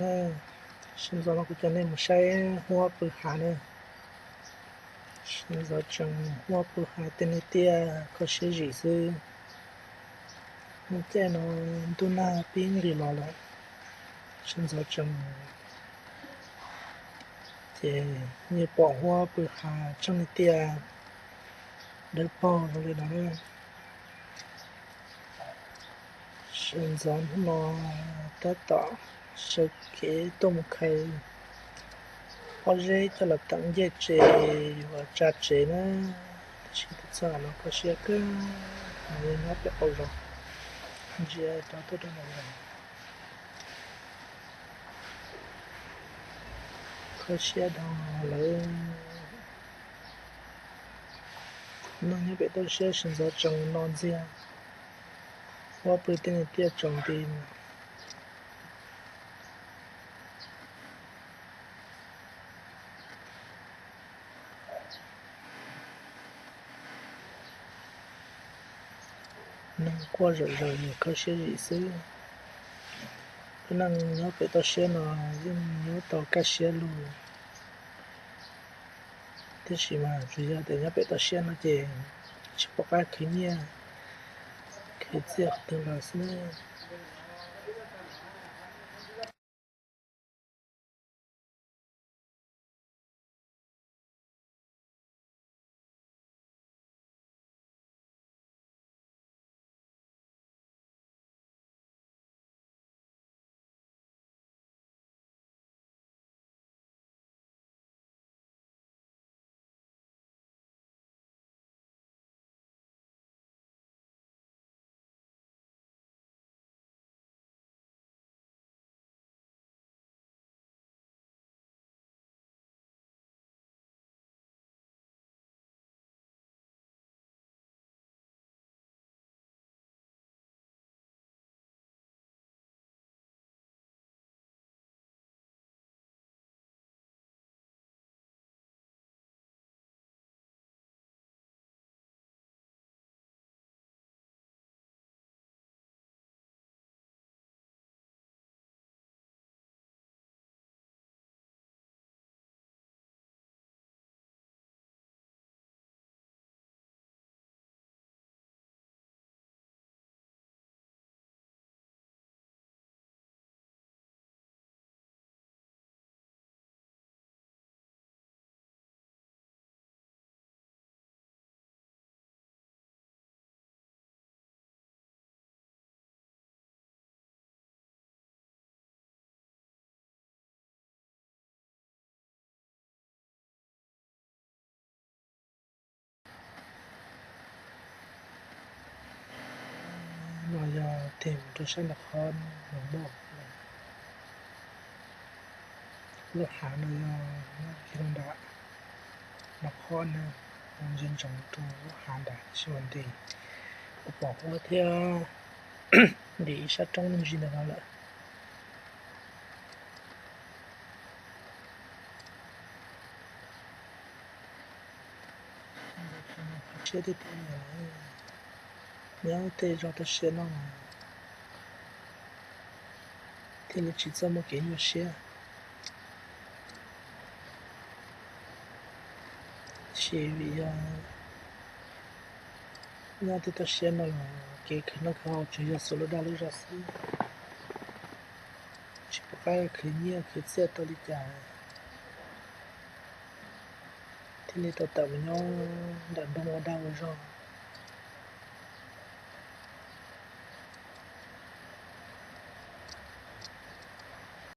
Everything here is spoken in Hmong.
Sawv ntxov no kuv coj nej mus saib huab pw hav na. Sawv ntxov tseem huab pw hav tej niag tiaj kho siab zim xwb. Lub caij no ntuj nag pib nqis los lawm, sawv ntxov tseem, ces yeej pom huab pw hav tseej niag tiaj dawb paug zoo li no na. Sawv ntxov hnub no tab tom sawv kev tuaj mus khaws pob zeb coj los teem ncej tsev yuav tsa tsev na. Tab sis tus txog no kho siab kawg, nws nyob pem qaum zos, ntsia rov tuaj rau nram zos. Kho siab dhau lawm. Neeg nyob pem toj siab sawv ntxov tseem no ntxiag, huab pw tej niag tiaj tsaus nti. Neeg quaj zom zaws kho siab zim xwb. Lub neej nyob pem toj siab no yeej nyob tau kaj siab lug, tiam sis mas tsuas yog tias nyob pem toj siab no ces tsis pom qab khwv nyiaj khwv txiaj qhov twg los xwb na. No yog tig mus rau sab nram qhov no, lub hav no yog nyob kiag rau nram nram qhov na, ntsia ntsoov rau lub hav nram sib ua nti, kuv pom huab thiab ntim ib sab roob me ntsis ntawm no lawm. Siab tiag tiag, nyob tej zos toj siab no thiaj li tsis txawj muaj kev nyuaj siab. Tab sis vim yog nyob tej toj siab no los kev khwv noj khwv haus tsuas yog xuas lub dag lub zog xwb, tsis pom qab khwv nyiaj khwv txiaj tau li cas, thiaj li tau tawm mus nyob nram nroog ua dag ua zog.